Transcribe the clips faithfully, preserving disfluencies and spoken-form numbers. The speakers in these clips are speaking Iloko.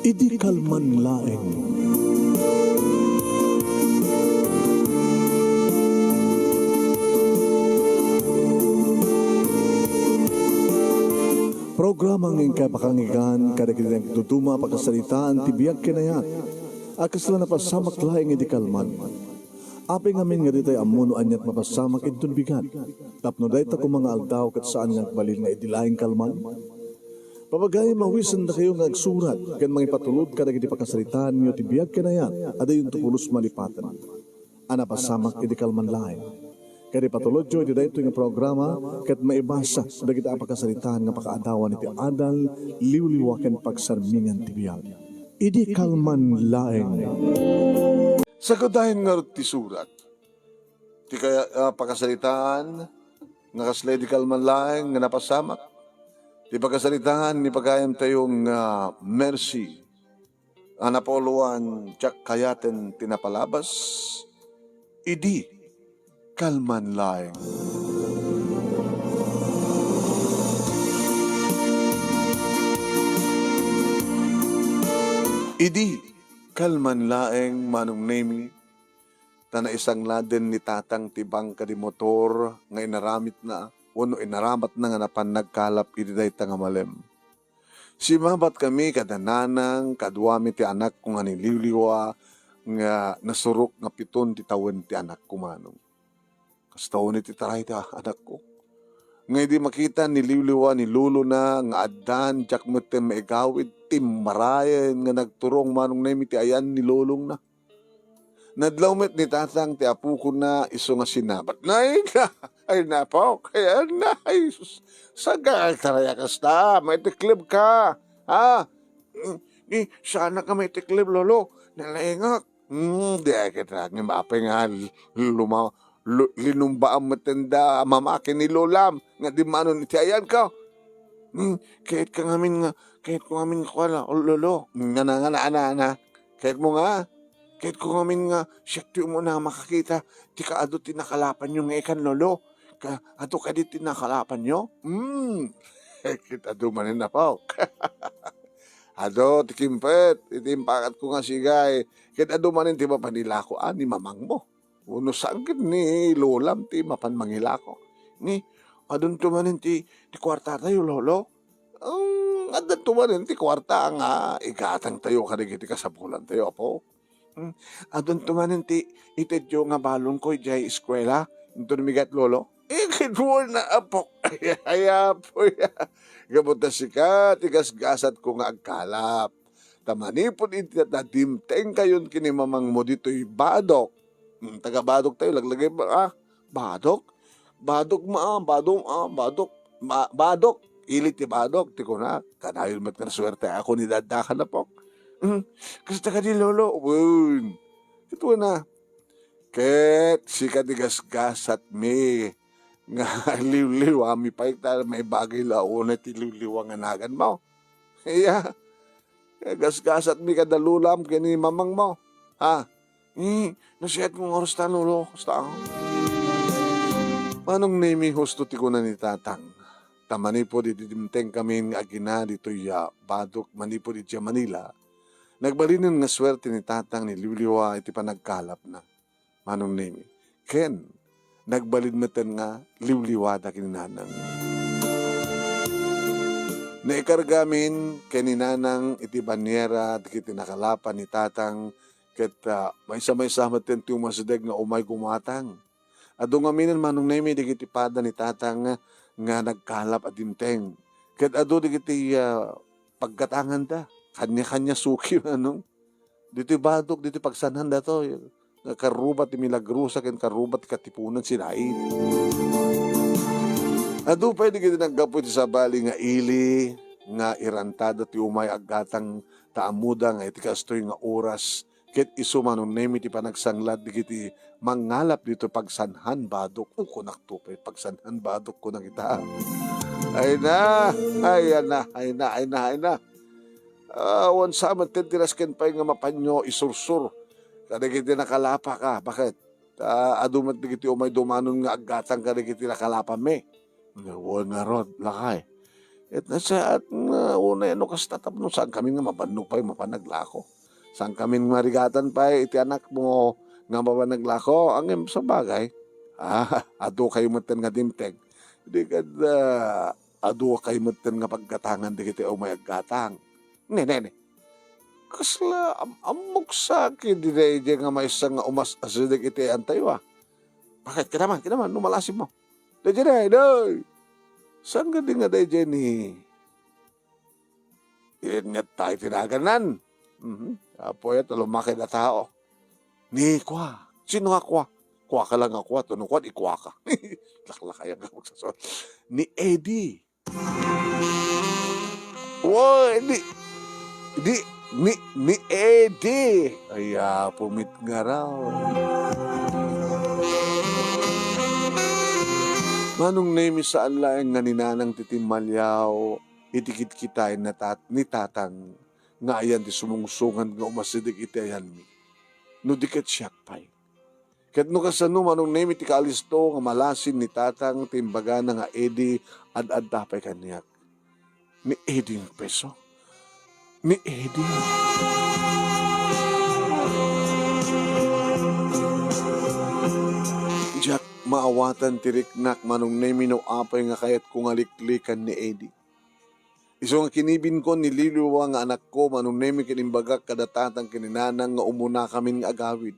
Idi kalman laeng. Programa nga inkay pakangigan kadagiti nagduduma a pakasaritaan ti biag ken ayat a kasla napasamak laeng idi kalman. Apay ngamin nga ditay ammo no aniat mapasamak inton bigat, tapno dayta koma nga aldaw ket saan nga agbalin nga idi laeng kalman? Papagayam, awisendakayo nga agsurat ken mangipatulod kadagiti pakasaritaanyo ti biag ken ayat a dayonto pulos malipaten a napasamak idi kalman laeng. Ket ipatulodyo iti daytoy nga programa ket maibasa dagiti a pakasaritaan nga pakaadawan iti adal, liwliwa ken pagsarmingan ti biag. Idi kalman laeng. Sagadayen ngarud ti surat. Ti kaya-, ah, pakasaritaan nga kasla idi kalman laeng nga napasamak. Ti pakasaritaan ni pagayamtayo nga Mercy a napauluan diak kayaten ti napalabas, idi kalman laeng. Idi kalman laeng, Manong Nemi, ta naisangladen ni Tatang ti bangka di motor nga inaramitna wenno inaramatna nga napan nagkalap iti dayta nga malem. Simmabatkami kada nanang, kaduami ti anakko nga ni Liwliwa nga nasurok nga piton ti tawen ti anakko, Manong. Kasta unay ti taray ti anakko. Nga idi makita ni Liwliwa ni lolona nga addan, diak metten maigawid, timmarayen nga nagturong, Manong Nemi, ti ayan ni lolongna. Nadlaw met ni Tatang ti apokona, isu nga sinabat. Nay na, ay, napok, ay, na, ay, sus, saan ka agtaray a kasta? Maitiklib ka, ha? Mm, ni, saan ka maitiklib, Lolo? Nalaingak. Hmm, di ay kita, ngem apay nga luma-, lu-, linumbaam met da mama ken ni lolam nga dimmanon iti ayanko. Hmm, kayat ka ngamin nga, kayat ko ngamin nga kuan, lolo. Ngana, ngana, ana, ana. Kayat mo nga, kayat ko ngamin nga, siak ti umuna nga makakita ti kaadu ti nakalapanyo nga ikan, lolo. Ka, adu kadi ti nakalapanyo? Hmm, ket adu manen, apo. Adu ti kimpet iti impakatko nga sigay, ket adu manen ti mapan ilako a ni mamangmo. Wenno saan ket ni lolam ti mapan mangilako. Ni, adunto manen ti, ti kuartatayo, lolo? Ang addanto manen ti kuarta nga igatangtayo kadagiti kasapulantayo, apo. Hmm, adunto manen ti itedyo nga balonko idiay eskuela, inton migat, lolo? Eh, ket wen na, apo. Ay, apo, ya. Gapu ta sika ti gasgasatko nga agkalap. Ta manipud iti ta dimtengkayon ken ni mamangmo ditoy Badok. Hmm, taga Badok tayo, laglagay pa, ah, Badok? Badok ma-, ah, Badok, ah, Badok. Ma-, Badok. Ili ti Badok, ti kuna. Kanayon met nga nasuerteak ni dadda, apo. Hmm, kasta kadi, lolo? Wen. Ket wen na. Ket sika ti gasgasatmi nga liwliwami pay ta maibagay la unay ti liwliwa nga naganmo. Iya, gasgasatmi kada lolam ken ni mamangmo. Ha? Eh, nasiatko nga oras ta, lolo. Kasta? Manong Nemi, husto ti kuna ni Tatang. Ta manipud idi dimtengkami nga agina ditoy, ah, Badok, manipud idiay Manila, nagbalinen nga suerte ni Tatang ni liwliwa iti panagkalapna. Manong Nemi. Ken, nagbalin metten nga liwliwada ken ni Nanang. Naikargamin ken ni Nanang iti baniera dagiti nakalapan ni Tatang, ket, ah, maysa-maysa metten ti umasideg nga umay gumatang. Adu ngaminen, Manong Nemi, dagiti pada ni Tatang nga, nga nagkalap a dimteng. Ket adu dagiti, ah, paggatanganda. Kanya-kanya suki, Manong. Ditoy Badok, ditoy pagsanhan datoy. Nga karruba ti Milagrosa ken karruba ti Katipunan, sinain. Adu pay dagiti naggapu iti sabali nga ili nga irantada ti umay aggatang ta ammoda nga iti kastoy nga oras ket isu, Manong Nemi, ti panagsanglad dagiti mangngalap ditoy pagsanhan Badok. O, kunakto pay, pagsanhan Badok, kunak ita. Ay na, ay na, ay na, ay na, ay na. Ah, wen sa met ti nasken pay nga mapanyo isursur kadagiti nakalapa ka. Baket? Ta adu met dagiti umay dumanon nga aggatang kadagiti nakalapami. Wen ngarud, lakay. Ket nasayaat nga unay no kasta tapno saankami nga mabannog pay mapan aglako. Saankami marigatan pay iti anakmo nga mapan aglako. Ngem sabagay, ah, adu kayo metten nga dimteg. Di kad, ah, adu kayo metten nga paggatangan dagiti umay aggatang. Ne, ne, ne. Kasla am-, ammok sa ket di daydiay nga maysa nga umas-asideg iti ayantayo, ah. Bakit? Kitaman, kitaman, no malasim mo. Daydiay, day, day. Saan ka di nga daydiay ni Ingat tayo tinaganan. Mhm. Apo, ya, tulumaki na tao. Ni kwa. Sino nga kwa? Kwa ka lang nga kwa. Tuno kwa, di kwa ka. Laklakayan ka magsasawat. Ni Eddie. Woy, di, di, ni, ni Eddie. Ay, apumit nga raw. Manong Nemi, saan laeng nga ni Nanang ti timmaliaw iti kitkitaen na tat-, ni Tatang nga ayan ti sumungsungad nga umasideg iti ayanmi. No di ket siak pay. Ket no kasano, Manong Nemi, ti kaalisto nga malasin ni Tatang ti imbagana nga Eddie ad-adda pay kaniak. Ni Eddie nga peso. Ni Eddie. Diak maawatan ti riknak, Manong Nemi, no apay nga kayatko nga liklikan ni Eddie. Isu nga kinibinko ni Liliwa nga anakko, Manong Nemi, ket imbagak kada Tatang ken ni Nanang nga umunakamin nga agawid.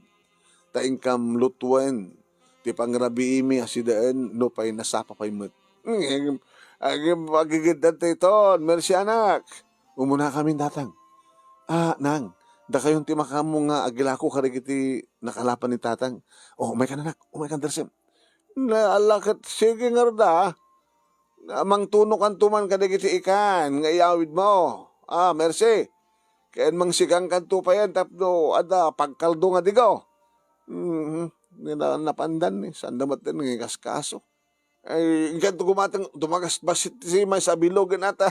Ta inkam lutuen ti pangrabiimi a sidaen no pay nasapa pay met. Ngem, ngem, agigiddan ta iton. Mersi, anak. Umunakamin, Tatang. Ah, Nang, dakayon ti makaammo nga agilako kadagiti nakalapan ni Tatang. O, umaykan, anak. Umaykan, Tersem. Na, ala ket sige ngarud, ah. Mangtunokanto man kadagiti ikan nga iyawidmo. Ah, Mersi. Ken mangsigankanto payen tapno adda pagkaldo nga digo. Mhm. Nila-, napandan ni, sanda met nga ikaskaso. Ay, inkanto gumatang dumagas basit ti maysa a bilog ken ata.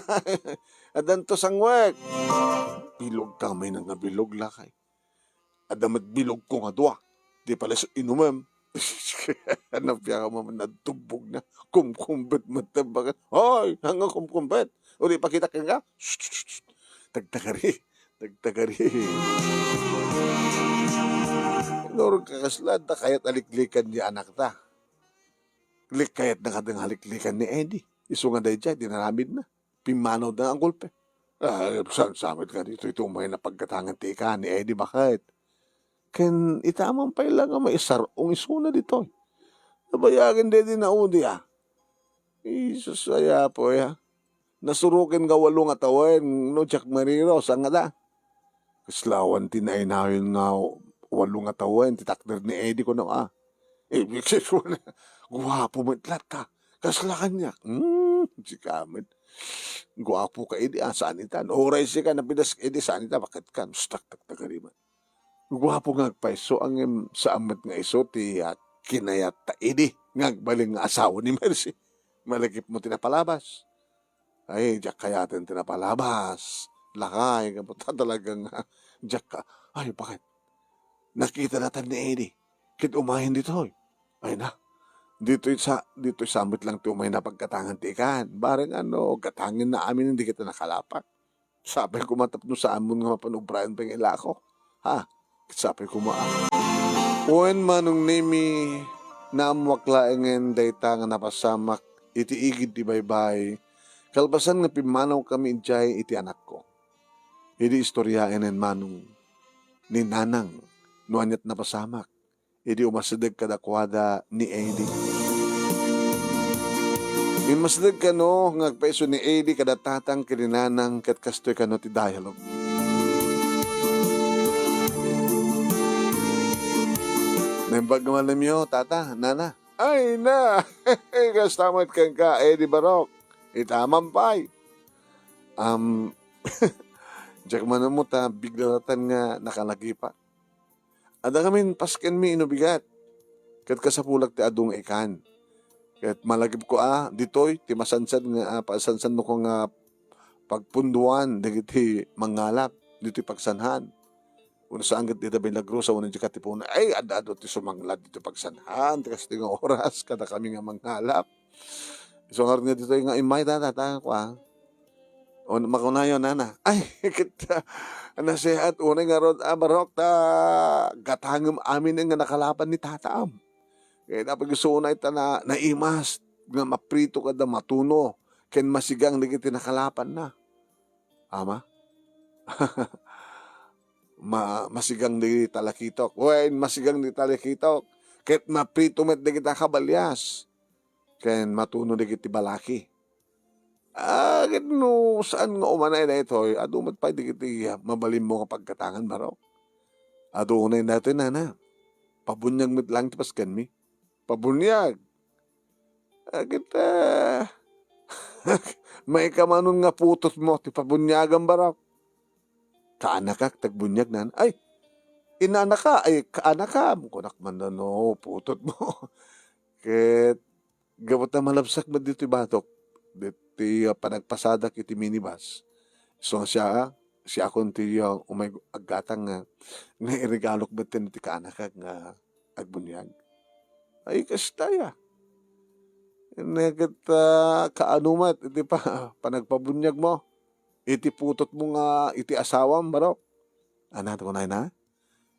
Addanto sangwek. Bilog ka may nga bilog, lakay. Adda met bilogko nga dua. Di pala isu inumem. Napiaka man nagtubbog na. Kumkumbet met, bakit? Hoy, ania nga kumkumbet? O di pakita ka nga? Tagtagari. Tagtagari. Nurog kakasla, adda kayat a liklikan ni anakta. Lik-, kayat na kadang haliklikan ni Eddie. Isu nga daydiay, dinaramid na. Pimmanawda nga agulpe. Ah, saan sa amin ka dito? Ito may napagkatangan ti ika ni Eddie, bakit? Ken ita man pay la nga maisar-ong isuna ditoy. Nabayagen daydi naudi, ah. Jesus, ay apo, ya. Nasuroken nga walo nga tawen, no, Jack Mariro, saan nga da? Kasla awan ti nainayon nga walo nga tawen ti takder ni Eddie, kuno, ah. Eh, guwapo met latta. Kasla kaniak. Hmm, sika met. Guwapo ka, Eddie, ah, saan ita? Uray sika, napidas, Eddie, saan ita? Bakit ka? Sus, taktak, tagariman. Guwapo nga agpayso, ngem saan met nga isu ti, ah, kinayatta, Eddie, nga agbalin nga asawa ni Mercy. Malagipmo ti napalabas. Ay, diak kayaten ti napalabas. Lakay, gapu ta talaga nga, diak ka-, ay, bakit? Nakita datan ni Eddie. Ket umayen ditoy. Ay na, ditoy sa, ditoy sa met lang ti umay napagkatangan ti ikan. Bareng ano, gatangen na amin, hindi kita nakalapak. Sapay koma tapno saan mo nga mapan ubraen pay nga ilako. Ha? Sapay koma, ah. Wen, Manong Nemi, naammoak laengen dayta nga napasamak iti igid ti baybay, kalpasan nga pimmanawkami idiay iti anakko. Idi istoriaen, Manong, ni Nanang no aniat napasamak idi umasideg kadakuada ni Eddie. Immasideg kano nga agpayso ni Eddie kada tatang ken ni nanang, ket kastoy kano ti dialogue. Naimbag nga malemyo, tata, nana. Ay na! Kasta met kenka, Eddie Barok. Itaman pay. Am, diak man ammo ta bigla latan nga nakalagipak. Adda ngamin paskenmi inubigat. Ket kasapulak ti adu nga ikan. Ket malagipko a ditoy ti masansan nga, ah, pasansanko nga pagpunduan dagiti mangngalap ditoy pagsanhaan. Wenno saan ket dita Milagrosa wenno dika ti puno. Ay, adda adu ti sumanglad ditoy pagsanhaan ti kastoy nga oras kadakami nga mangngalap. Isu ngarud nga ditoy nga immay ta, ta, ta, kua. O, makunayo, nana, "Ay, ket, ah, naseat unay ngarud, a, barok, ta gatangem amin nga nakalapan ni tatam. Kaya napag-isu unay ta na, naimas nga maprito kada matuno ken masigang dagiti nakalapanna." Ama? Ma-, masigang dagiti talakitok. Wen, masigang dagiti talakitok. Ket maprito met dagiti kabalias. Ken matuno dagiti balaki. Ah, ket no saan nga umanay daytoy, adu met pay dagiti mabalinmo nga paggatangan, barok. Adu unay daytoy, nana. Pabuniag met lang ti paskenmi. Pabuniag. Ah, ket, ah, maikamanon nga putotmo ti pabuniagam, barok. Kaanakak ti agbuniag, nana. Ay, inanaka, ay, kaanakam. Kunak man no, putotmo. Ket gapu ta malabsak met ditoy batok, ditoy, ah, panagpasadak iti minibus. Isu nga siak, siakon ti, ah, umay aggatang nga, nga iregalok metten iti kaanakak nga agbuniag. Ay, kasta ya. Ne ket, ah, kaano met iti pa-, panagpabuniagmo? Iti putotmo nga iti asawam, barok? Ana, kunayna?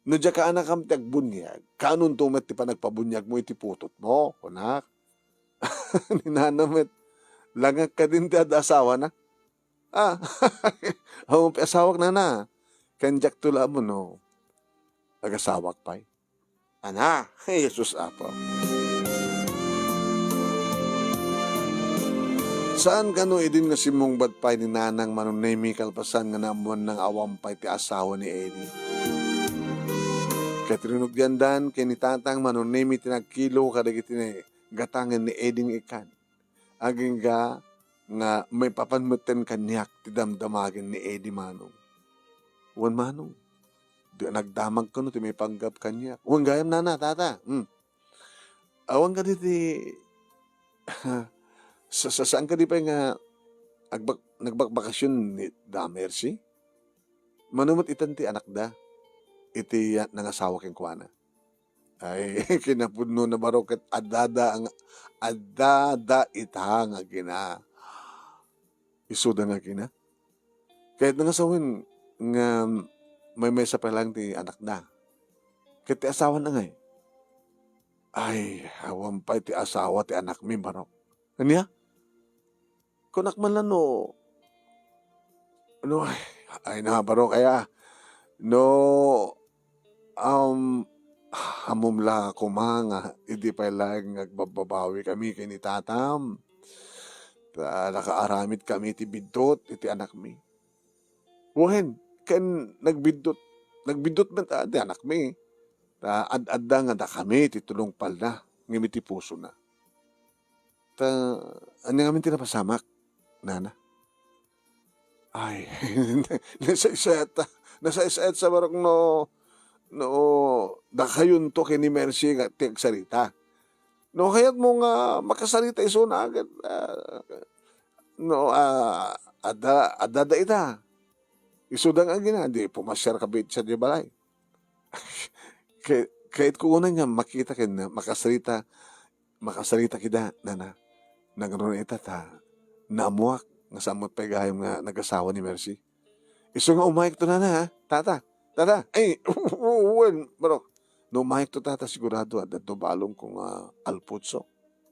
No diak kaanakam ti agbuniag, kaanonto met ti panagpabuniagmo iti putotmo, kunak. Ni nana met, langak kadin ti ad-asawana. Ah, awan pay asawak, nana. Ken diakto la ammo no agasawak pay. Ana, Jesus Apo. Saan kano idin nga simmungbat pay ni Nanang Mano Nemi kalpasan nga naammoanna nga awan pay ti asawa ni Eddie? Ket rinugyandan ken ni Tatang Mano Nemi ti nagkilo kadagiti gatangen ni Eddie nga ikkan. Agingga nga maipapan metten kaniak ti damdamagen ni Eddie, Manong. Wen, Manong, di nagdamag kano ti maipanggap kaniak. Wen gayam, Nana, Tata. Hmm. Awan kadi ti sa-, sa-, saan kadi pay nga agbak-, nagbakbakasyon ni da Mercy? Mano met itan ti anakda iti nangasawa kenkuana? Ay, kinapudno na baro ket addada nga, addada ita nga agina. Isuda nga agina. Ket nangasawen nga maymaysa pay laeng ti anakda. Ket ti asawana ngay? Ay, awan pay ti asawa ti anakmi, barok. Ania? Kunak man la no, no, ay, ay na, barok, aya. No, um, ammom la koma nga idi pay laeng nga agbabbabawi kami ken ni tatam, ta nakaaramid kami ti biddut iti anakmi. Wen, ken nagbiddut, nagbiddut met, ah, ti anakmi. Ta ad-adda nga dakami ti tulongpalna ngem iti pusona. Ta, ania ngamin ti napasamak, Nana? Ay, nasaysayatta. Nasaysayatta sa barok no, no, dakayonto ken ni Mercy nga ti agsarita. No, kayatmo nga makasarita isuna, ket, ah, no, ah, adda, adda da ita. Isuda nga agina, di pumasiar ka biit sa di balay. Kay, kayatko unay nga makita ken makasarita, makasarita kida, Nana. Nangruna ita ta naammoak nga saan met pay gayam nga nagasawa ni Mercy. Isu nga umayekto, Nana, ha? Tata, Tata, ay, wen, bro. No umayekto, Tata, sigurado, adda balong ko nga Alfonso.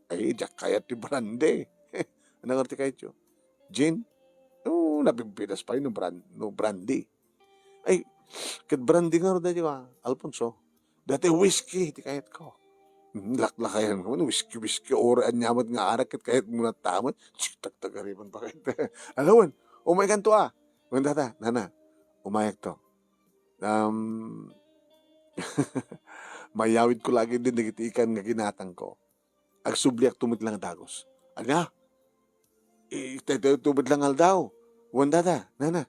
Ay, diak kayat ti brandy. Ano nga ti kayatyo? Gin? No, napimpidas pay no bran-, no brandy. Ay, ket brandy ngarud daytoy, ah, Alfonso. Daytoy whisky ti kayatko. Hmm, laklakayan ko man, whisky, whisky, uri ania met nga arak ket kayatmo na tamet. Tsk, tagtagariman pa kayat. Alawen, umaykanto, ah. Wen, Tata, Nana, umayakto. Um, mayawidko la ket din dagiti ikan nga ginatangko. Agsubliakto met la nga dagus. Ania? Itaytayto met la nga aldaw. Wen, Tata, Nana.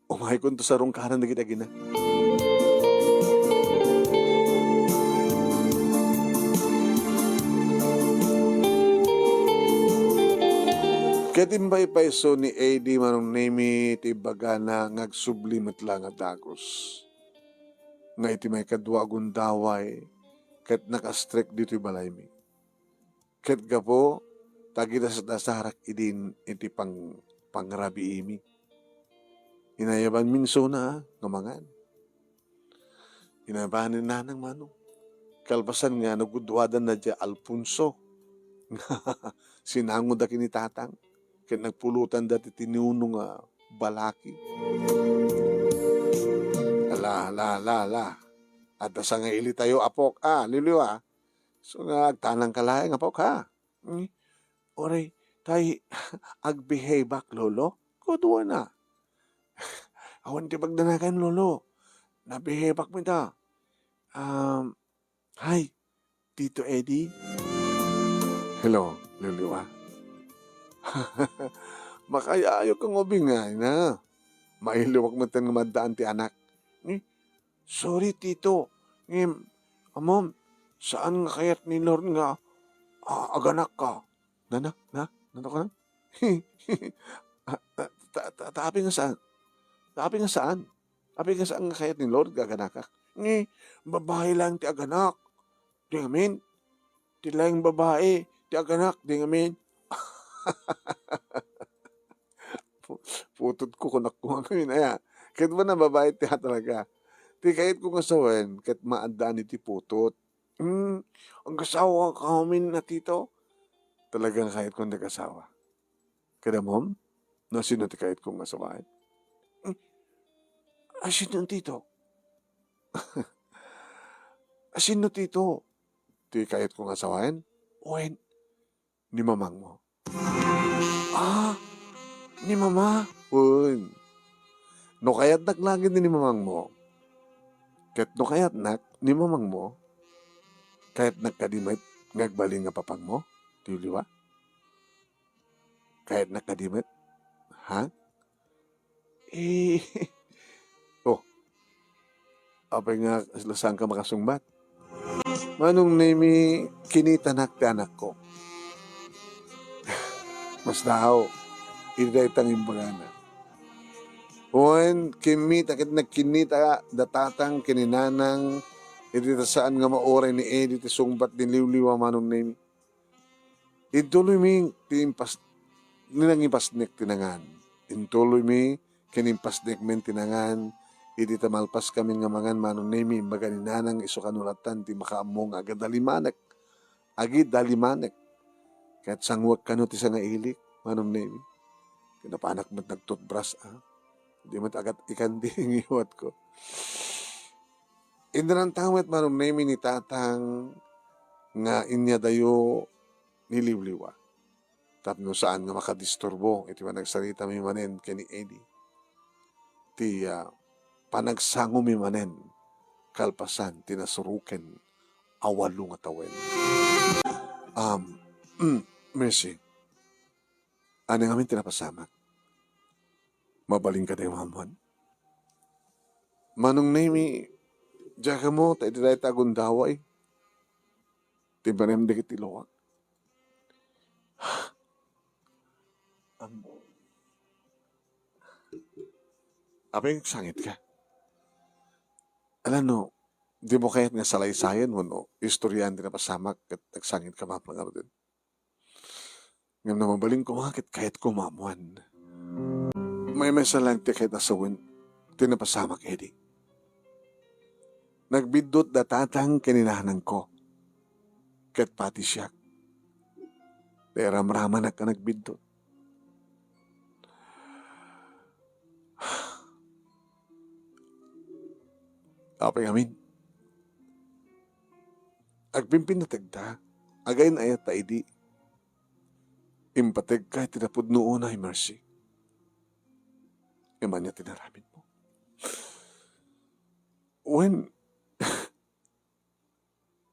Umaykonto sa rungkaran dagiti agina. Ket impaypayso ni Eddie Manong Nemi ti imbagana nga agsubli met la nga dagus. Nga iti maikadua a gundaway, ket nakastrek ditoy balaymi. Ket gapu ta agidasdasarak idin iti pang-, pangrabiimi. Inayabanmi insuna nga mangan. Inayaban ni Nanang Manong. Kalpasan nga nagudwadanna diay Alfonso. Sinangoda ken ni Tatang. Ket nagpulotanda ti tiniuno nga balaki. Ala, ala, ala, ala. Adda sangailitayo, apok. Ah, liwliwa. So nga agtanangka laeng, apok, ha? Hmm? Uray, tay, agbehaveak, Lolo? Kuduana. Awan ti pagdanagan, Lolo. Nabehaveak met. Um, hi, Tito Eddie. Hello, liwliwa. Makayayok nga ubing, ay na. Mailiwak met nga maddaan ti anak. Ni, sorry, Tito. Ngem, ammom, saan nga kayat ni Lord nga, ah, aganakka. Na, na, na, nano ka na? Ah, ah, ta-, ta-, ta-, apay nga saan? Ta-, apay nga saan? Apay nga saan nga kayat ni Lord nga aganakak? Ni, babae lang ti aganak. Di ngamin. Ti laeng babae ti aganak. Di ngamin. Pu-, putotko, kunak ko ngamin, aya. Ket ba na babae ti talaga? Ti kayatko nga sawen, ket maaddaan iti putot. Hmm, agasawa ka ngamin a, Tito? Talagang kayatko nga agasawa. Kada, Mom? No, sino ti kayatko nga asawaen? Hmm, a, sino, Tito? A, sino, Tito? Ti kayatko nga asawaen? Wen, ni mamangmo. Ah, ni mama? Wen. No kayatnak laeng ni mamangmo, ket no kayatnak ni mamangmo, kayatnak kadi met nga agbalin nga papangmo? Ti liwa? Kayatnak kadi met? Ha? Eh, oh, apay nga saanka makasungbat? Manong Nemi, kinitanak ti anakko. Mas daaw, iti dayta nga imbagana. Wen, kimmita ket nagkinnita da tatang ken ni nanang, iti ta saan nga mauray ni Eddie ti sungbat ni liwliwa, Manong Nemi. Intuloymi ti impas-, ni nangipasnek ti nangan. Intuloymi ken impasnek men ti nangan. Idi ta malpaskamin nga mangan, Manong Nemi, imbaga ni Nanang, isu kano lattan ti makaammo nga agadalimanek. Agidalimanek. Ket sanguek kano ti sangailik, Manong Nemi. Ket napanak met nagtutbras, ah. Di met agat ikan ti ngiwatko. Inranta met, Manong Nemi, ni Tatang nga inyadayo ni liwliwa tapno saan nga makadisturbo iti panagsaritami manen ken ni Eddie. Ti, ah, panagsangomi manen kalpasan ti nasuroken a walo nga tawen. Um, mm, Mercy, ania ngamin ti napasamak? Mabalin kadi nga maammoan? Manong Nemi, diak ammo ta idi dayta a gundaway ti barem dagiti luak. Am-, apay nga agsangitka? Ala no, dimo kayat nga salaysayen wenno istoriaan ti napasamak ket agsangitka manen ngaruden? Ngem no mabalin koma ket kayatko maammoan. Maymaysa laeng ti kayat a sawen ti napasamak, Eddie. Nagbiddut da tatang ken ni nanangko, ket pati siak. Nairamramanak a nagbiddut. Apay ngamin, agpimpinnategda, agayn-ayatta idi impategka iti napudno unay, Mercy. Ngem ania ti inaramidmo? Wen,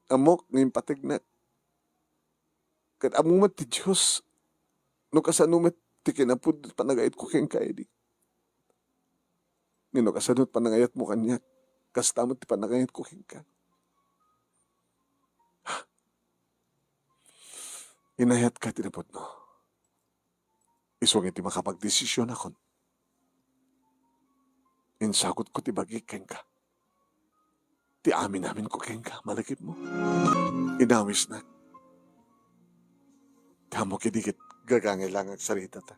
ammok nga impategnak. Ket ammo met ti Dios no kasano met ti kinapudno ti panagayatko kenka, Eddie. Ngem no kasano ti panagayatmo kaniak, kasta met ti panagayatko kenka. Inayatka ti napudno. Isu nga iti makapagdesisionakon, insagutko ti bagik kenka. Ti amin-aminko kenka, malagipmo. Inawisnak. Ti ammok idi ket gagangay laeng agsaritata.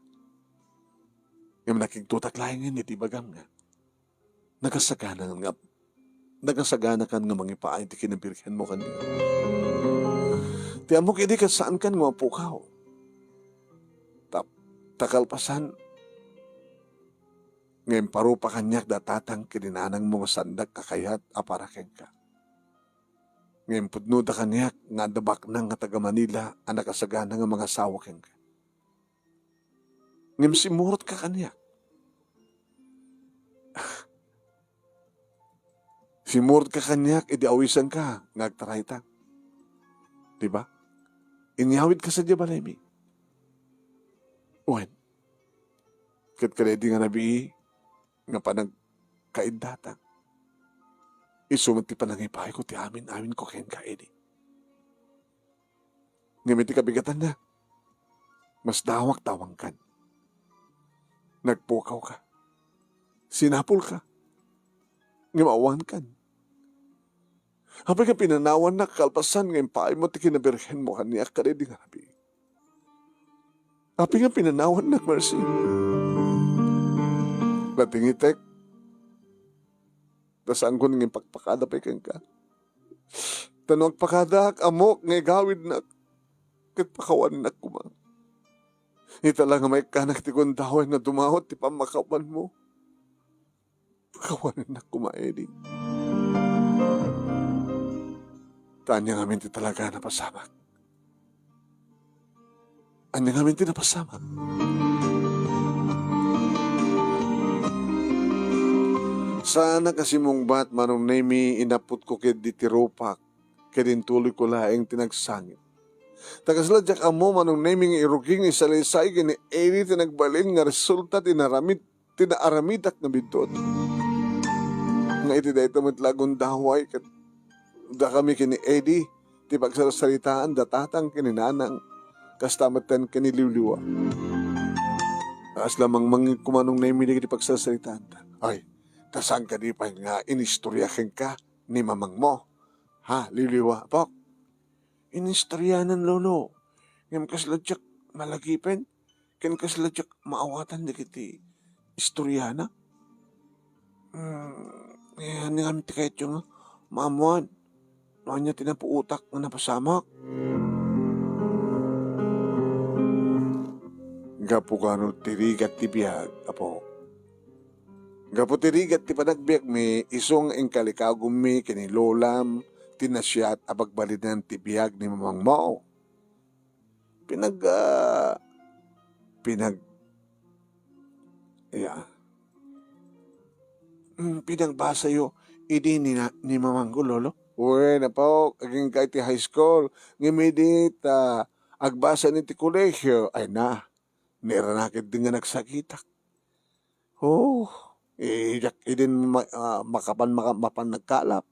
Ngem nakigtotak laengen iti ibagam nga, nagasagana nga, nagasaganakan nga mangipaay ti kinabirhenmo kaniak. Ti ammok idi ket saankan nga mapukaw. Ta, ta kalpasan, nga imparupa kaniak da tatang ken ni nanangmo nga saandak a kayat a para kenka. Nga impudnoda kaniak nga adda baknang nga taga-Manila a nakasagana nga mangasawa kenka. Ngem simmurotka kaniak. Simmurotka kaniak idi awisenka nga agtaraytan. Di ba? Inyawidka sadiay balaymi. Wen, ket kadaydi nga rabii nga panagkaiddatang, isu met ti panangipayko ti amin-aminko kenka idi. Ngem iti kabigatanna, masdawak ta awankan. Nagpukawka. Sinapulka. Ngem awankan. Apay nga pinanawannak kalpasan nga impaaymo ti kinabirhenmo kaniak kadaydi nga rabii? Apay nga pinanawannak, Mercy? Natingitek. Ta saanko nga ipakpakada pay kenka. Ta no agpakadak, ammok nga igawidnak, ket pakawanennak koma. Ita la nga maikkanak ti gundaway nga dumawat ti pammakawanmo. Pakawanennak koma, Eddie. Ta ania ngamin ti talaga a napasamak. Ania ngamin ti napasamak? Saanak a simmungbat, Manong Nemi, inaputko ketdi ti rupak, ket intuloyko laeng ti nagsangit. Ta kasla diak ammo, Manong Nemi, nga irugi nga isalaysay ken ni Eddie ti nagbalin nga resulta ti naramid ti naaramidak nga biddut. Nga iti dayta met la a gundaway, ket dakami ken ni Eddie ti pagsarsaritaan da tatang ken ni nanang, kasta metten ken ni Liwliwa. Kasla mangmangngeg koma, Manong Nemi, dagiti pagsarsaritaanda. Ay, ta saan kadi pay nga inistorya kenka ni mamangmo? Ha, Liwliwa, apok? Inistoryanan, Lolo. Ngem kasla diak malagipen, ken kasla diak maawatan dagiti istoriana. Hmm, eh, ania ngamin ti kayatyo nga maammuan no ania ti napuotak nga napasamak? Gapu kano ti rigat ti biag, apo. Gapu ti rigat ti panagbiagmi, isu nga inkalikagummi ken ni lolam ti nasayaat a bagbalinan ti biag ni mamangmo. Pinag-, ah, pinag-, ya. Mm, pinagbasayo idi ni na-, ni mamangko, Lolo? Wen, apo, agingga iti high school. Ngem idi ta agbasa ni ti kolehiyo, ay na, nairana ketdi nga nagsakitak. Oh, eh, diak idin ma-, ah, makapan, maka-, mapan nagkalap.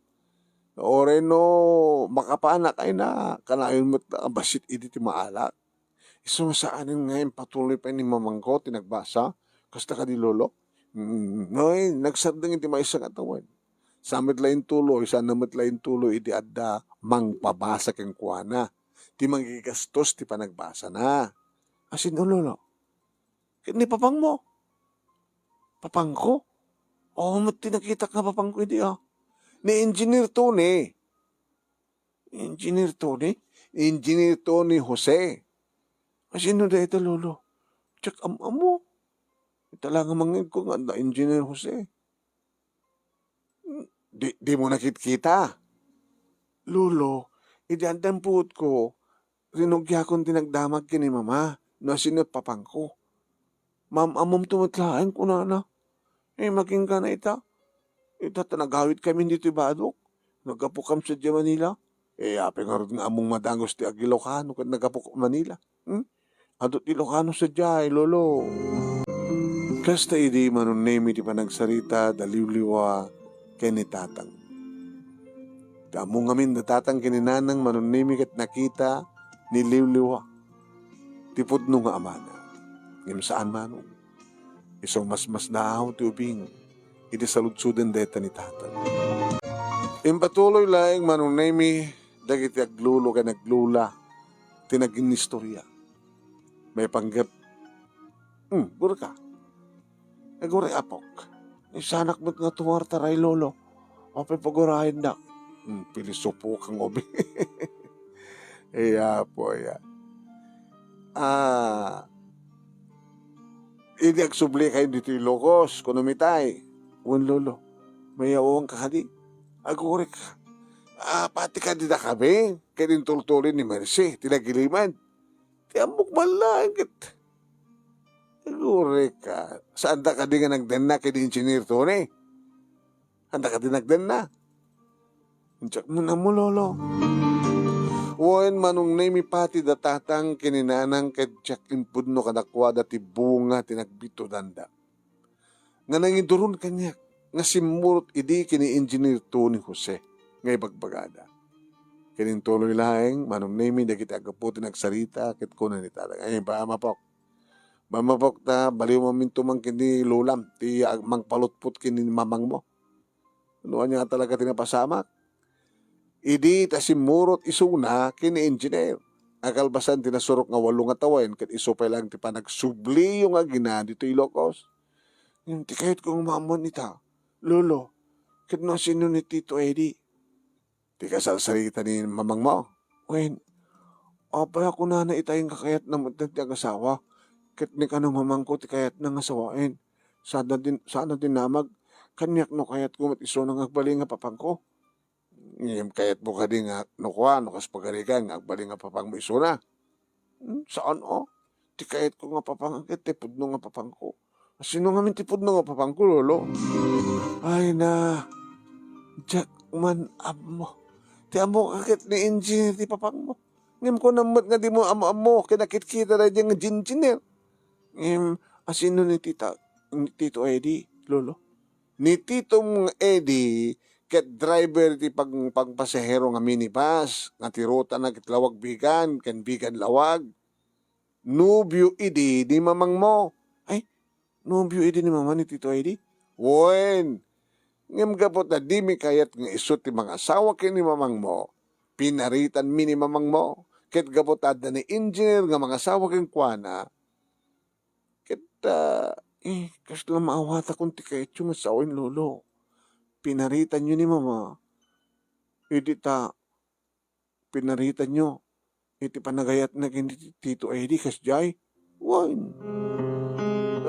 Uray no makapanak ay na, kanayon met a bassit idi ti maalak. Isu nga saanen nga impatuloy pay ni mamangko ti nagbasa, kasta kadi, Lolo? Mm, noy, nagsardeng iti maysa nga tawen. Sa met la intuloy, saan na met la intuloy idi adda mangpabasa kenkuana. Ti mangigastos ti panagbasana. Asino, Lolo? Ket ni papangmo? Papangko? Oo, met ti nakitak nga papangko idi, ah. Ni Engineer Tony. Engineer Tony? Engineer Tony Jose. Asino dayta, Lolo? Diak am-ammo. Ita la nga mangngegko nga adda Engineer Jose. Di, dimo nakitkita? Lolo, idi addan puotko, rinugiakon ti nagdamag ken ni Mama no asino ti papangko. Maam-ammomto met laeng, kunana. Eh, makinggana ita. Ita ta nagawidkami ditoy badok. Naggapukam sadiay Manila. Eh, apay ngarud nga ammom a dagus ti ag-Ilocano ket naggapuk Manila? Hmm? Adu ti Ilocano sadiay, Lolo. Kasta idi, Manong Nemi, ti panagsarita da Liwliwa ken ni Tatang. Ti ammo ngamin da Tatang ken ni Nanang, Manong Nemi, ket nakita ni Liwliwa ti pudno nga amana. Ngem saan, Manong. Isu masmasdaaw ti ubing idi saludsoden dayta ni Tatang. Impatuloy laeng, Manong Nemi, dagiti aglolo ken aglola ti naginnistorya. Maipanggep, hmm, burka. Agurek, apok. Ni saanak met nga tumartaray, lolo. Apay pagurayendak? Hmm, pilisopok nga ubi. Iya, apo, iya. Ah, idi agsublikayo ditoy Ilocos, kunam itay. Wen, lolo, mayawanka kadi? Agurek. Ah, pati kadi dakami, ket intultuloy ni Mercy, ti nagilimed. Ti ammok man laeng ket. Agurek. Saanda kadi nga nagdanna ken ni Engineer Tony? Saanda kadi nagdanna? Diak man ammo, lolo. Wen, Manong Nemi, pati da tatang ken ni nanang ket diak impudno kadakuada ti bunga ti nagbitudanda nga nangiduron kaniak nga simmurot idi ken ni Engineer Tony Jose nga ibagbagada. Ken intuloy laeng, Manong Nemi, dagiti aggapu ti nagsarita ket kuna ni tatang, "Ay, bamapok. Bamapok ta, baliwmaminto man ken ni lolam ti ag-, mangpalutpot ken ni mamangmo." No ania talaga ti napasamak? Idi ta simmurot isuna ken ni Engineer. Akalpasan ti nasurok nga walo nga tawen ket isu pay laeng ti panagsubliyo nga agina ditoy Ilocos. Ngem ti kayatko nga maammoan ita, lolo, ket no asino ni Tito Eddie. Ti kasarsarita ni mamangmo? Wen, apay a kunana ita nga kayatna met ti agasawa, ket ni kano mamangko ti kayatna nga sawaen. Saanna din, saanna dinamag, kaniak no kayatko met isuna nga agbalin nga papangko. Ngem kayatmo kadi nga no kua, no kas pagarigan nga agbalin nga papangmo isuna? Hmm, saan a. Ti kayatko nga papang ket ti pudno nga papangko. Sino ngamin ti pudno nga papangko, lolo? Ay na, diak man ammo. Ti ammoka ket ni Engineer ti papangmo. Ngem kunam met nga dimo ammo-ammo ken nakitkita daydiay nga Engineer. Ngem asino ni tita, ni Tito Eddie, lolo? Ni Tito nga Eddie ket driver ti pag-, pagpasahero nga minibus nga ti rutana ket Laoag-Vigan ken Vigan-Laoag. Nobio idi ni mamangmo. Ay, nobio idi ni mama ni Tito Eddie? Wen, ngem gapu ta dimi kayat nga isu ti mangasawa ken ni mamangmo, pinaritanmi ni mamangmo. Ket gapu ta adda ni Engineer nga mangasawa kenkuana, ket, ah, eh, kasla maawatakon ti kayatyo met sawen, lolo. Pinaritanyo ni mama. Idi ta pinaritanyo iti panagayatna ken ni Tito Eddie kasdiay? Wen.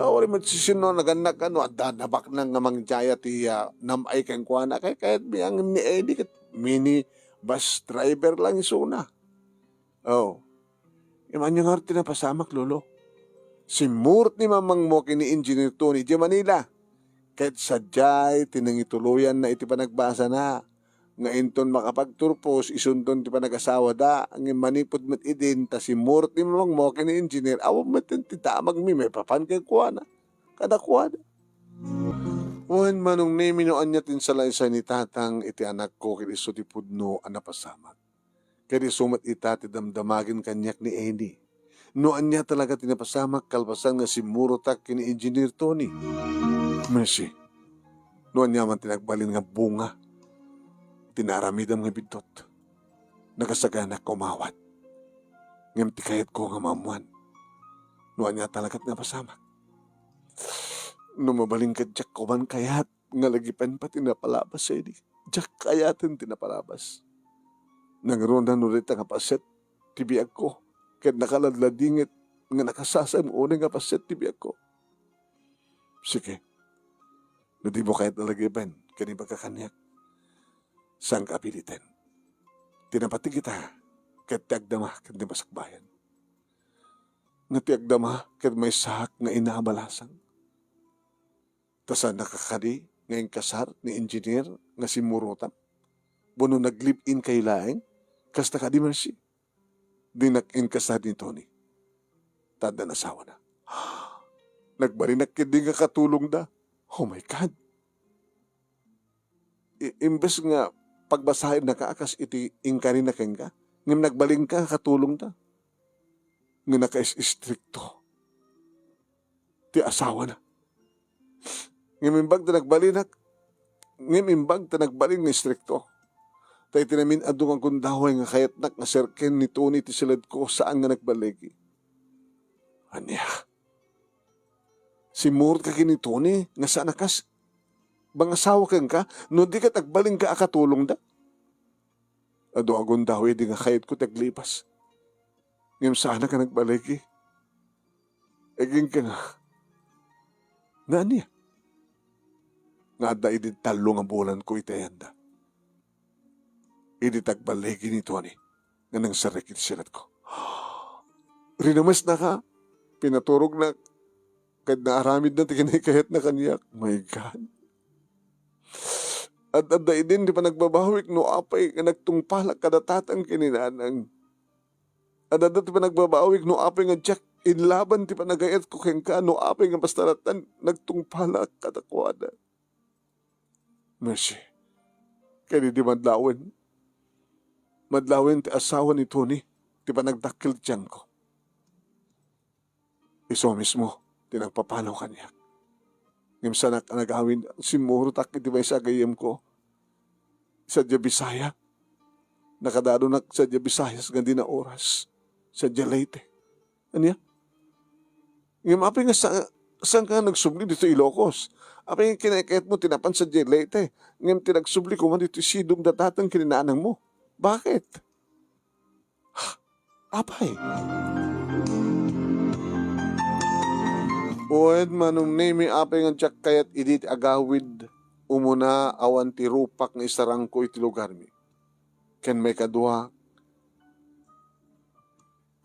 Awan met sisino nagannak no adda nabaknang nga mangdiaya ti, ah, nam-ay kenkuana. Kay kayatmi ngem ni Eddie ket minibus driver lang isuna. Oh. Ngem ania ngarud ti napasamak, lolo? Simmurot ni mamangmo ken ni Engineer Tony idiay Manila. Ket sadiay ti nangituloyanna iti panagbasana nga inton makapagturpos, isunton ti panagasawada, ngem manipud met idin ta simmurot ni mamangmo ken ni Engineer, awan met ti damagmi maipapan kenkuana, kadakuada. Wen, Manong Nemi, no ania ti insalaysay ni tatang iti anakko ket isu ti pudno a napasamak. Ket isu met ita ti damdamagen kaniak ni Eddie. No ania talaga ti napasamak kalpasan nga simmurotak ken ni Engineer Tony. Mercy, no ania man ti nagbalin nga bunga ti naaramidem nga biddut, nakasaganak nga umawat. Ngem ti kayatko nga maammoan, no ania talaga ti napasamak. No mabalin ket diak koma kayat nga lagipen pay ti napalabas, Eddie. Diak kayaten ti napalabas. Nangruna no dayta nga paset ti biagko, ket nakaladladingit nga nakasasam unay nga paset ti biagko. Sige, no dimo kayat a lagipen ken ibaga kaniak, saanka a piliten. Ti napateg ita, ket ti agdama ken ti masakbayan. Nga ti agdama ket maysaak nga ina a balasang. Ta saannaka kadi nga inkasar ni Engineer nga simmurotam? Wenno nag-live-in kayo laeng? Kasta kadi, Mercy? Dinak inkasar ni Tony. Ta adda asawana. Nagbalinak ketdi nga katulongda. Oh my God! I-, imbes nga pagbasaennaka a kas iti inkarina kenka, ngem nagbalinka nga katulongda. Nga nakais-istrikto ti asawana. Ngem imbag ta nagbalinak, ngem imbag ta nagbalin nga istrikto. Ta iti namin-adu nga gundaway nga kayatnak nga serken ni Tony ti siledko, saan nga nagballigi. Ania? Simmurot ka ken ni Tony nga saan a kas mangasawa kenka, no di ket agbalinka a katulongda. Adu a gundaway idi nga kayatko ti aglipas. Ngem saanak a nagbaligi. Agingga nga, nga ania? Nga adda idi tallo nga bulanko iti ayanda. Idi ti agbaligi ni Tony nga nangserrek iti siudadko. Rinamesnaka, pinaturognak, ket naaramidna ti kinaykayatna kaniak. My God. Ad-adda idin ti panagbabawik no apay nga nagtungpalak kada tatang ken ni nanang. Ad-adda ti panagbabawik no apay nga diak inlaban ti panagayatko kenka, no apay nga basta latta nagtungpalak kadakuada. Mercy. Ken idi madlawen, madlawen ti asawa ni Tony ti panagdakkel ti tianko. Isu mismo ti nagpapanaw kaniak. Ngem saanak a nagawid, simmurotak iti maysa a gayyemko. Sadiay Bisaya. Nakadadonak sadiay Visayas nga dina oras. Sadiay Leyte. Ania? Ngem apay nga sa-, saanka nga nagsubli ditoy Ilocos? Apay nga kinaykayatmo ti napan sadiay Leyte? Ngem ti nagsubli koma ditoy sidong da tatang ken ni nanangmo. Bakit? Apay? Wen, Manong Nemi, apay nga diak kayat idi ti agawid umuna awan ti rupak nga isarangko iti lugarmi. Ken maikadua,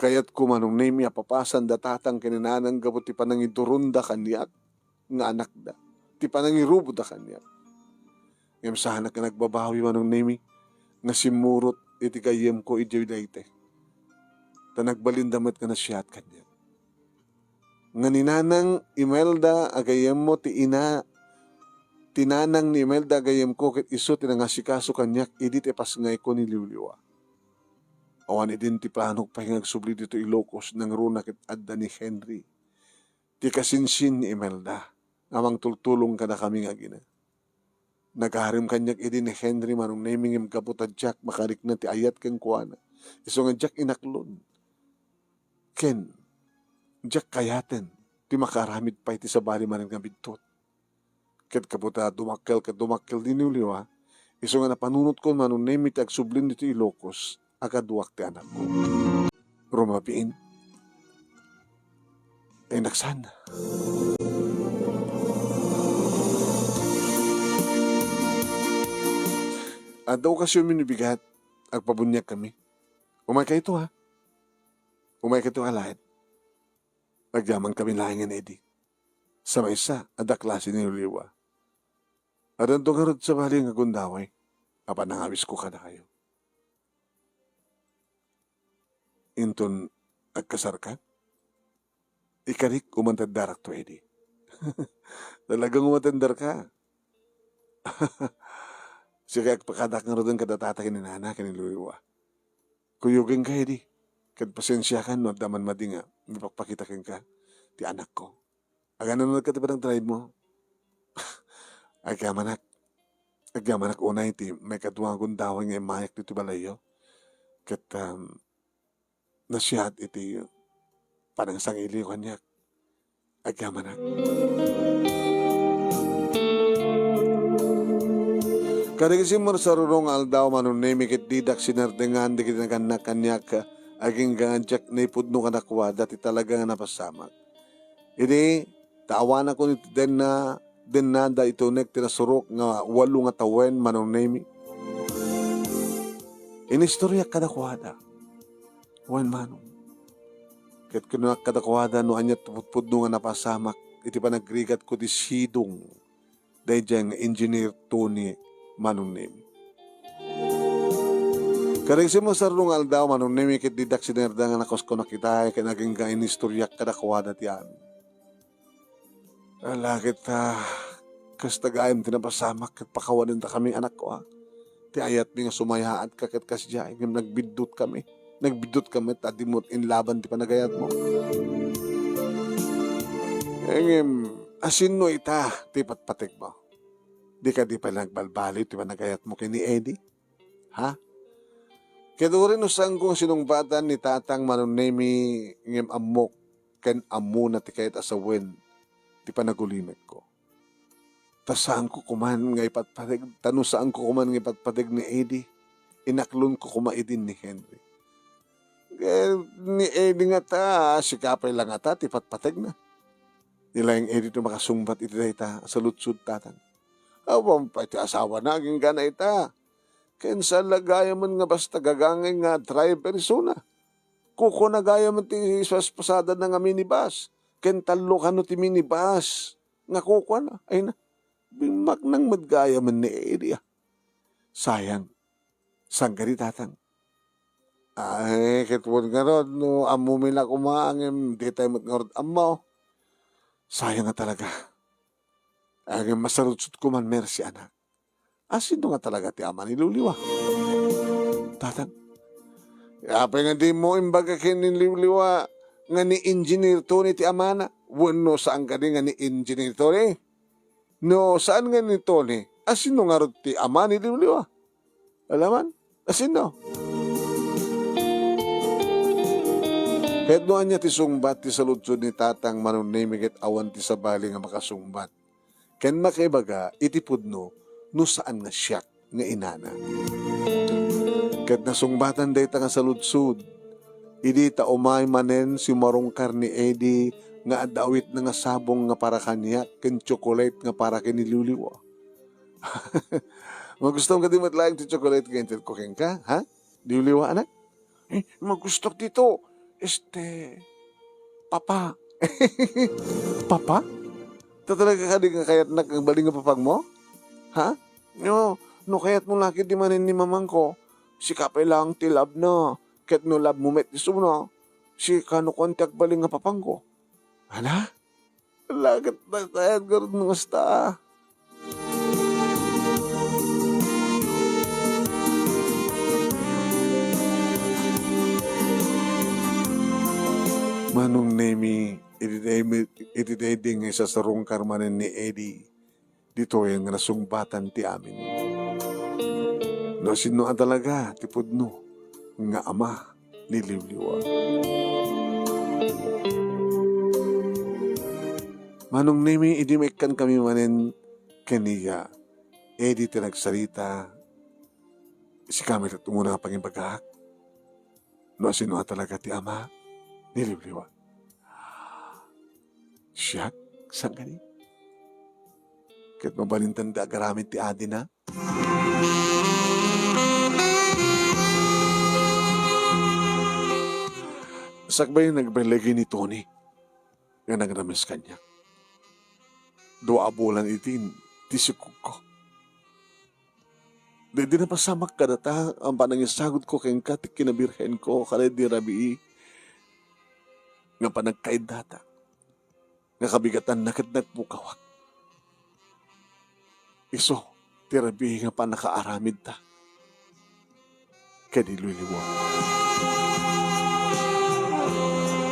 kayatko, Manong Nemi, a papasan da tatang ken ni nanang gapu ti panangiduronda kaniak nga anakda, ti panangiruboda kaniak. Ngem saanak nga nagbabawi, Manong Nemi, nga simmurot iti gayyemko idiay Leyte. Ta nagbalinda met nga nasiaat kaniak. Nga ni Nanang Imelda a gayyemmo ti ina, ti nanang ni Imelda a gayyemko ket isu ti nangasikaso kaniak idi ti ipasngayko ni Liwliwa. Awan idin ti planok pay nga agsubli ditoy Ilocos nangruna ket adda ni Henry, ti kasinsin ni Imelda, a mangtultulong kadakami nga agina. Nagarem kaniak idi ni Henry, Manong Nemi, ngem gapu ta diak makarikna ti ayat kenkuana, isu nga diak inaklon. Ken diak kayaten ti makaaramid pay ti sabali manen nga bidtot. Ket gapu ta dumakkel ket dumakkel ni Liwliwa, isu nga napanunotkon, Manong Nemi, ti agsublin ditoy Ilocos a kaduak ti anakko. Rumabiin. Ay, naksan. Adda okasion mi no bigat, agpabuniagkami. Umaykayto, ha? Umaykayto alaen. Agyamankami laengen idi. Sa maysa, adda klase ni Liwliwa. Addanto ngarud sabali nga gundaway a panangawisko kadakayo. Inton agkasarka? Ikarik, umantenderakto idi. Talagang umantenderka. Sige, agpakadak ngaruden kada tata ken ni nana ken ni Liwliwa. Kuyogenka idi. Ket pasensiakan no adda man madi nga mipakpakita kenka ti anakko. Agananadka ti panagdrive mo? Agyamanak. Agyamanak unay ti maikadua nga gundaway nga immayak ditoy balayyo. Ket, um, nasiat iti panangsangiliyo kaniak. Agyamanak. Kadagiti marsaruro nga aldaw, Manong Nemi, ket didak sinardengan dagiti nagannak kaniak, agingga nga diak naipudno kadakuada ti talaga nga napasamak. Idi, ta awanakon iti denna, dennada iti unek ti nasurok nga walo nga tawen, Manong Nemi. Inistoriak kadakuada. Wen, Manong. Ket kunak kadakuada no ania ti pudpudno nga napasamak iti panagrigatko ti sidong daydiay nga Engineer Tony, Manong Nemi. Kadagiti marsaruro nga aldaw, Manong Nemi, ket didak sinardengan nga nakuskunak ita ken agingga inistoriak kadakuada ti amin. Ala ket, ah, kasta gayam ti napasamak ket pakawanendakami, anakko, ah. Ti ayatmi nga sumayaatka ket kasdiay, ngem nagbiddotkami. Nagbiddotkami ta di met inlaban ti panagayatmo. Ngem, asinno ita ti patpategmo? Di kadi pay nagbalbaliw ti panagayatmo ken ni Eddie? Ha? Ket uray no saanko nga sinungbatan ni Tatang, Manong Nemi, ngem ammok ken ammona ti kayat a sawen ti panagulimekko. Ta saanko koman nga ipatpateg, ta no saanko koman nga ipatpateg ni Eddie, inaklonko koma idin ni Henry. Ket ni Eddie ngata, sika pay la ngata ti patpategna. Ni laeng Eddie ti makasungbat iti dayta a saludsod, Tatang. Awan pay ti asawana agingga ita. Ken saan la gayamen nga basta gagangay nga driver isuna. Kukuana gayamen ti ispaspasadanna nga minibus. Ken tallo kano ti minibus nga kukuana. Ay na, bimmaknang met gayamen ni Eddie, a. Sayang. Saan kadi, Tatang? Ay, ket wen ngarud, no ammomi la koma, ngem ditay met ngarud ammo. Sayang nga talaga. Ngem masarudsodko man, Mercy, anak. A, sino nga talaga ti ama ni Liwliwa? Tatang, apay nga dimo imbaga ken ni Liwliwa nga ni Engineer Tony ti amana? Wenno saan kadi nga ni Engineer Tony? No saan nga ni Tony, a, sino ngarud ti ama ni Liwliwa? Alaman? A, sino? Ket no ania ti sungbat ti saludsod ni Tatang Manong Nemi ket awan ti sabali nga makasungbat ken makaibaga iti pudno no saan nga siak nga inana. Ket nasungbatan dayta nga saludsod idi ta umay manen simmarungkar ni Eddie nga adda awitna nga sabong nga para kaniak ken tsokolate nga para ken ni Liwliwa. Magustom kadi met laeng ti tsokolate nga inted ko kenka, ha? Liwliwa, anak? Eh, magustok dito. Este, papa. Papa? Ta talaga kadi nga kayatnak nga agbalin nga papagmo? Ha? No, no kayatmo la ketdi manen ni mamangko, sika pay laeng ti love na. Ket no love mo met isuna, sika no kuan ti agbalin nga papangko. Ana? Ala ket dayta ngarud no kasta. Manong Nemi, iti daydi, iti daydi nga isasarungkar manen ni Eddie, ditoyen nga nasungbatan ti amin. No sino a talaga ti pudno nga ama ni Liwliwa. Manong Nemi, idi maikkan kami manen ken iya, Eddie ti nagsarita, sika met umuna nga pangibagak. No sino a talaga ti ama ni Liwliwa? Siak, saan kadi? Ket mabalintan da agaramid ti adina? Sakbay, nagbaligi ni Tony nga nangrames kaniak. Dua a bulan iti ti sikogko. Daydi napasamak kadata a panangisagut ko kenka ti kinabirhenko kadaydi rabii nga panagkaiddata, nga kabigatanna ket nagpukawak. Isu ti rabii nga pannakaaramidta ken ni Liwliwa.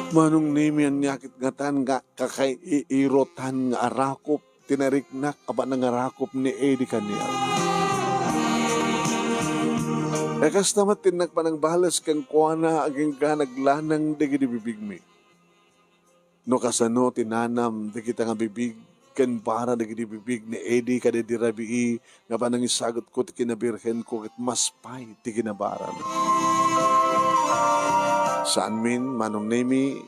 Manong Nemi, ania ket ngatan nga kakaiirutan nga arakop ti nariknak a panangarakop ni Eddie kaniak. E, kasta met ti nagpanagbales kenkuana agingga naglanang dagiti bibigmi. No kasano ti nanam dagita nga bibig ken bara dagiti bibig ni Eddie kadaydi rabii nga panangisagutko ti kinabirhenko ket mas pay ti kinabarana. Saanmin, Manong Nemi,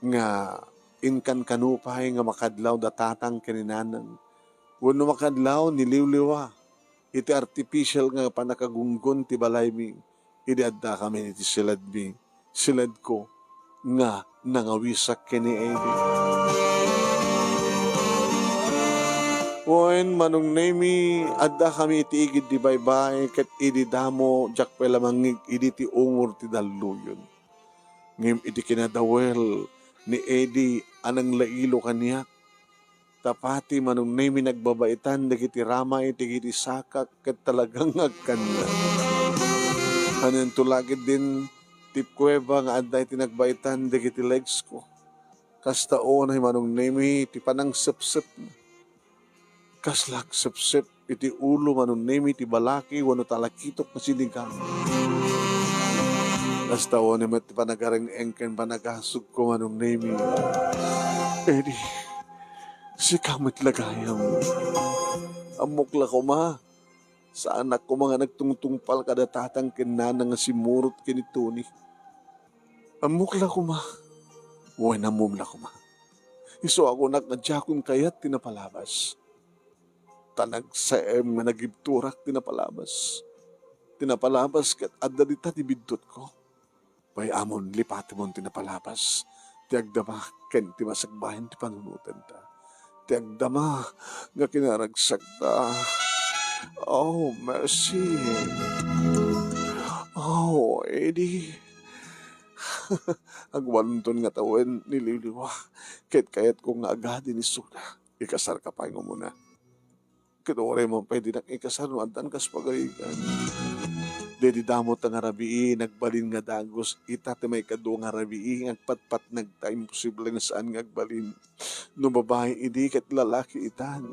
nga inkankano pay nga makadlaw da tatang ken ni nanang wenno makadlaw ni Liwliwa iti artificial nga pannakagunggon ti balaymi idi addakamin iti siledmi, siledko nga nangawisak ken ni Eddie. Wen, Manong Nemi, addakami iti igid ti baybay ket idi damo, diak pay la mangngeg idi ti ungor ti dalluyon. Ngem iti kinadawel ni Eddie a nanglailo kaniak, ta pati Manong Nemi nagbabaitan dagiti ramay dagiti sakak ket talagang agkanna. Hananto la ketdin ti kuweba nga adda iti nagbaitan dagiti legsko. Kasta unay Manong Nemi ti panangsepsepna. Kasla agsepsep iti ulo Manong Nemi ti balaki wenno talakitok nga sinigang. Kasta unay met ti panagareng-eng ken panagasogko Manong Nemi. Eddie, Sika met la gayam. Ammok la koma. Saanak koma nga nagtungtungpal kada tatang ken nanang nga simmurot ken ni Tony. Ammok la koma. Wen, ammom la koma. Isu a kunak nga diakon kayat ti napalabas. Ta nagsaem nga nagibturak ti napalabas. Ti napalabas ket adda dita ti biddutko. Pay-amon, lipatemon ti napalabas, ti agdama ken ti masakbayan ti panunotenta, ti agdama nga kinaragsakta. Oh, mercy. Oh, Eddie. Agbalonton nga tawen ni Liliwa, ket kayatko nga agadi ni Suna. Ikasarka pay nga umuna. Ket uray man pay dinak ikasar no addan kas pagarigan. Daydi damo ta nga rabii, nagbalin nga dagus, ita ti maikadua nga rabii nga agpatpatnag ta imposible nga saan nga agbalin. No babai idi ket lalaki itan.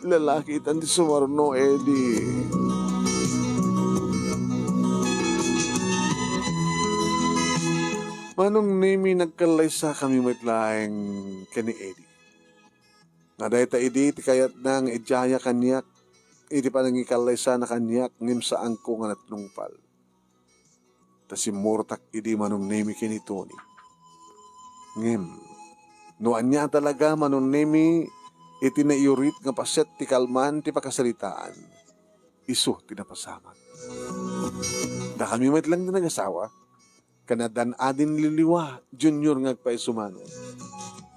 Lalaki itan ti sumarno, Eddie. Manong Nemi, nagkallaysakami met laeng ken ni Eddie. Nga dayta idi ti kayatna nga idiaya kaniak iti panangikallaysana kaniak ngem saanko nga natnungpal. Ta simmurtak idi Manong Nemi ken ni Tony. Ngem, no ania talaga Manong Nemi iti naiurit nga paset ti kalman ti pakasaritaan, isu ti napasamak. Dakami met lang ti nagasawa, ken addan-adin ni Liliwa Junior nga agpaiso Manong.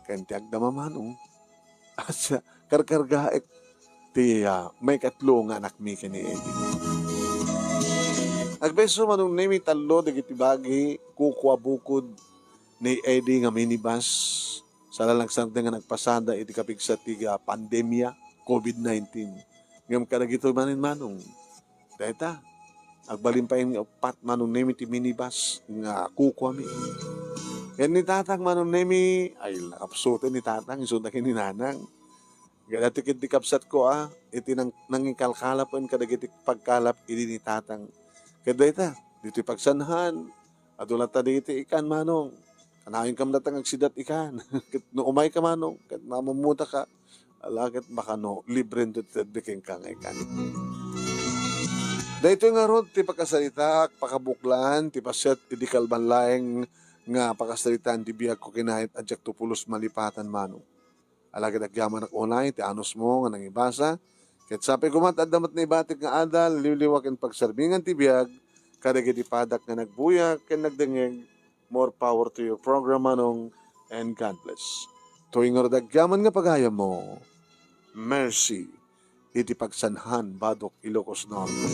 Ken ti agdama Manong, asa, karkargaek ti, ah, maikatlo nga anakmi ken ni Eddie. Agpaiso Manong Nemi tallo dagiti bagi, kukua bukod ni Eddie nga minibus. Saan la nagsardeng nga nagpasada iti kapigsa ti, ah, pandemia, covid nineteen. Ngem kadagitoy manen Manong, dayta, agbalin pay nga uppat Manong Nemi ti minibus nga kukuami. Ken ni Tatang Manong Nemi, ay, nakapsuten ni Tatang, isu da ken ni Nanang. Kadagitoy ket ti kabsatko, a, iti nang-, nangikalkalapen kadagiti pagkalap idi ni Tatang. Ket dayta, ditoy pagsanhan, adu latta dagiti ikan, Manong. Kanayon kam latta nga agsidat ikan. Ket no umayka, Manong, ket mamammuta ka, ala ket baka no, libre ti tedbi kenka nga ikan. Daytoy ngarud ti pakasaritaak, pakabuklan, ti paset idi kalman laeng nga pakasaritaan ti biagko kinayat a diakto pulos malipatan, Manong. Ala ket agyamanak unay ti anusmo nga nangibasa. Ket sapay koma ta adda met naibatik nga adal, liwliwa ken pagsarmingan ti biag kadagiti padak nga nagbuya ken nagdengngeg. More power to your program, Manong, and God bless. Toy ngarud agyaman nga pagayammo, Mercy, iti pagsanhan, Badok, Ilocos Norte.